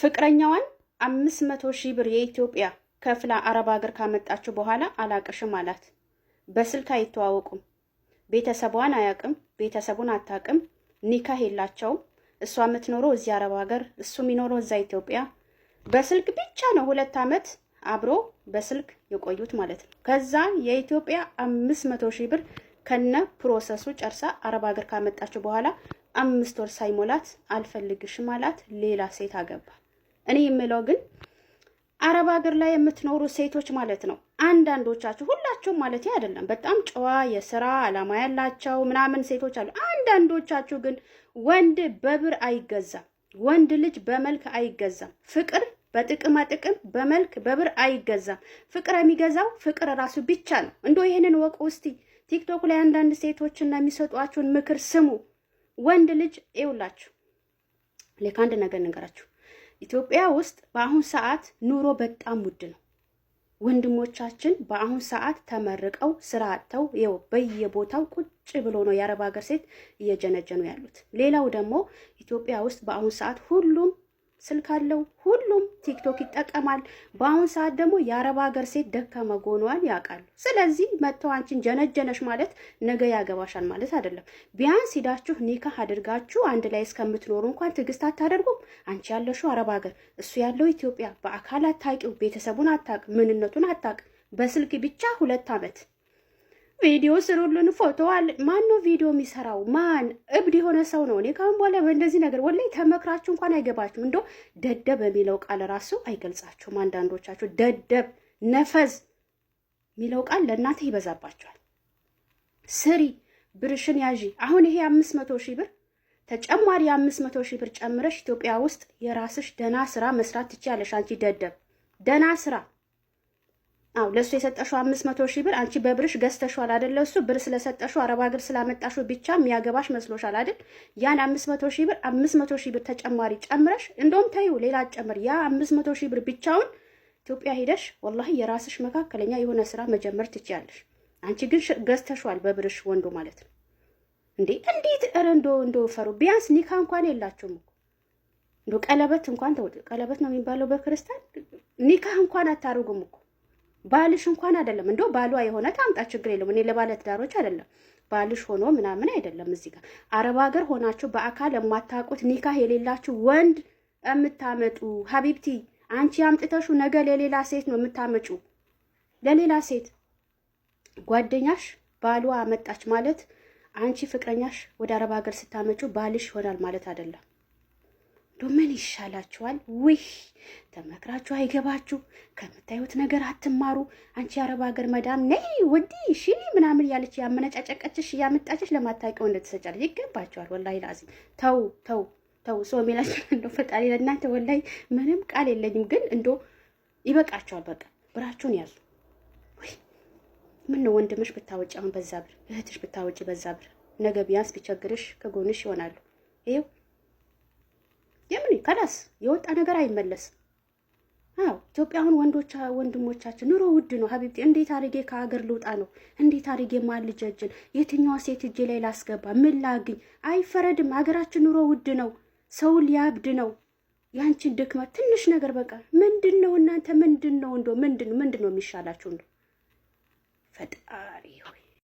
ፍቅረኛዋን 500,000 ብር የኢትዮጵያ ከፍላ አረብ ሀገር ካመጣችው በኋላ አላቅሽም አላት። በስልክ አይተዋወቁም። ቤተሰቧን አያቅም፣ ቤተሰቡን አታቅም፣ ኒካህ የላቸውም። እሷ የምትኖረው እዚህ አረብ ሀገር፣ እሱ የሚኖረው እዛ ኢትዮጵያ። በስልክ ብቻ ነው 2 ዓመት አብሮ በስልክ የቆዩት ማለት ነው። ከዛ የኢትዮጵያ 500,000 ብር ከነ process ኡ ጨርሳ አረብ ሀገር ካመጣችው በኋላ 5 ወር ሳይሞላት አልፈልግሽም አላት። ሌላ ሴት አገባ። እኔ የምለው ግን አረብ ሀገር ላይ የምትኖሩ ሴቶች ማለት ነው፣ አንዳንዶቻችሁ፣ ሁላችሁም ማለት አይደለም፣ በጣም ጨዋ የስራ አላማ ያላቸው ምናምን ሴቶች አሉ። አንዳንዶቻችሁ ግን ወንድ በብር አይገዛም፣ ወንድ ልጅ በመልክ አይገዛም፣ ፍቅር በጥቅማ ጥቅም በመልክ በብር አይገዛም። ፍቅር የሚገዛው ፍቅር ራሱ ብቻ ነው። እንደው ይህንን እወቁ እስቲ። ቲክቶክ ላይ አንዳንድ ሴቶችና የሚሰጧችሁን ምክር ስሙ። ወንድ ልጅ ይውላችሁ፣ ልክ አንድ ነገር ንገራችሁ፣ ኢትዮጵያ ውስጥ በአሁን ሰዓት ኑሮ በጣም ውድ ነው። ወንድሞቻችን በአሁን ሰዓት ተመርቀው ስራ አጥተው ይኸው በየቦታው ቁጭ ብሎ ነው የአረብ ሀገር ሴት እየጀነጀኑ ያሉት። ሌላው ደግሞ ኢትዮጵያ ውስጥ በአሁን ሰዓት ሁሉም ስልክ አለው፣ ሁሉም ቲክቶክ ይጠቀማል። በአሁን ሰዓት ደግሞ የአረብ ሀገር ሴት ደካማ ጎኗን ያውቃሉ። ስለዚህ መጥተው አንቺን ጀነጀነሽ ማለት ነገ ያገባሻል ማለት አይደለም። ቢያንስ ሂዳችሁ ኒካህ አድርጋችሁ አንድ ላይ እስከምትኖሩ እንኳን ትዕግስት አታደርጉም? አንቺ ያለሽው አረብ ሀገር፣ እሱ ያለው ኢትዮጵያ፣ በአካል አታውቂው፣ ቤተሰቡን አታውቅ፣ ምንነቱን አታውቅ። በስልክ ብቻ 2 ዓመት ቪዲዮ ስሩልን፣ ፎቶ አለ። ማን ነው ቪዲዮ የሚሰራው? ማን እብድ የሆነ ሰው ነው? እኔ ካሁን በኋላ በእንደዚህ ነገር ወላሂ ተመክራችሁ እንኳን አይገባችሁም። እንዶ ደደብ የሚለው ቃል ራሱ አይገልጻችሁም። አንዳንዶቻችሁ ደደብ፣ ነፈዝ የሚለው ቃል ለእናንተ ይበዛባችኋል። ስሪ፣ ብርሽን ያዢ። አሁን ይሄ 500,000 ብር ተጨማሪ 500,000 ብር ጨምረሽ ኢትዮጵያ ውስጥ የራስሽ ደና ስራ መስራት ትችያለሽ። አንቺ ደደብ ደና ስራ። አው ለእሱ የሰጠሽው 500,000 ብር አንቺ በብርሽ ገዝተሽዋል አይደለ? እሱ ብር ስለሰጠሽው አረብ ሀገር ስላመጣሽው ብቻ የሚያገባሽ መስሎሻል አይደል? ያን 500,000 ብር 500,000 ብር ተጨማሪ ጨምረሽ፣ እንደውም ተይው ሌላ ጨምር። ያ 500,000 ብር ብቻውን ኢትዮጵያ ሄደሽ ወላሂ የራስሽ መካከለኛ የሆነ ስራ መጀመር ትችያለሽ። አንቺ ግን ገዝተሽዋል በብርሽ ወንዱ ማለት ነው። እንዴ እንዴት! ኧረ እንዶ ፈሩ። ቢያንስ ኒካ እንኳን የላችሁም እኮ፣ እንዶ ቀለበት እንኳን ተው፣ ቀለበት ነው የሚባለው በክርስቲያን፣ ኒካ እንኳን አታርጉም እኮ። ባልሽ እንኳን አይደለም። እንደው ባሏ የሆነ ታምጣ ችግር የለም። እኔ ለባለ ትዳሮች አይደለም፣ ባልሽ ሆኖ ምናምን አይደለም። እዚህ ጋር አረብ ሀገር ሆናችሁ በአካል የማታውቁት ኒካህ የሌላችሁ ወንድ የምታመጡ ሀቢብቲ፣ አንቺ አምጥተሹ ነገ ለሌላ ሴት ነው የምታመጩ። ለሌላ ሴት ጓደኛሽ ባሏ አመጣች ማለት አንቺ ፍቅረኛሽ ወደ አረብ ሀገር ስታመጩ ባልሽ ይሆናል ማለት አይደለም። ምን ይሻላችኋል? ውይ ተመክራችሁ አይገባችሁ፣ ከምታዩት ነገር አትማሩ። አንቺ የአረብ ሀገር መዳም ነይ ወዲ ሺ ምናምን ያለች ያመነጫጨቀችሽ እያመጣችሽ ለማታውቂው እንደተሰጫለች ይገባቸዋል። ወላሂ ላዚም ተው ተው ተው። ሰው የሚላችሁ እንደ ፈጣሪ ለእናንተ ወላሂ ምንም ቃል የለኝም፣ ግን እንዶ ይበቃቸዋል። በቃ ብራችሁን ያዙ። ውይ ምን ነው ወንድምሽ ብታወጪ አሁን በዛ ብር፣ እህትሽ ብታወጪ በዛ ብር፣ ነገ ቢያንስ ቢቸግርሽ ከጎንሽ ይሆናሉ። ይኸው የምን ከላስ የወጣ ነገር አይመለስም። አዎ ኢትዮጵያ አሁን ወንዶች ወንድሞቻችን ኑሮ ውድ ነው ሀቢብቲ፣ እንዴት አድርጌ ከሀገር ልውጣ ነው? እንዴት አድርጌ ማልጀጅን የትኛዋ ሴት እጄ ላይ ላስገባ? ምን ላግኝ? አይፈረድም። ሀገራችን ኑሮ ውድ ነው። ሰው ሊያብድ ነው። ያንቺን ድክመት ትንሽ ነገር በቃ ምንድን ነው እናንተ ምንድን ነው እንዶ ምንድን ነው የሚሻላችሁ? እንዶ ፈጣሪ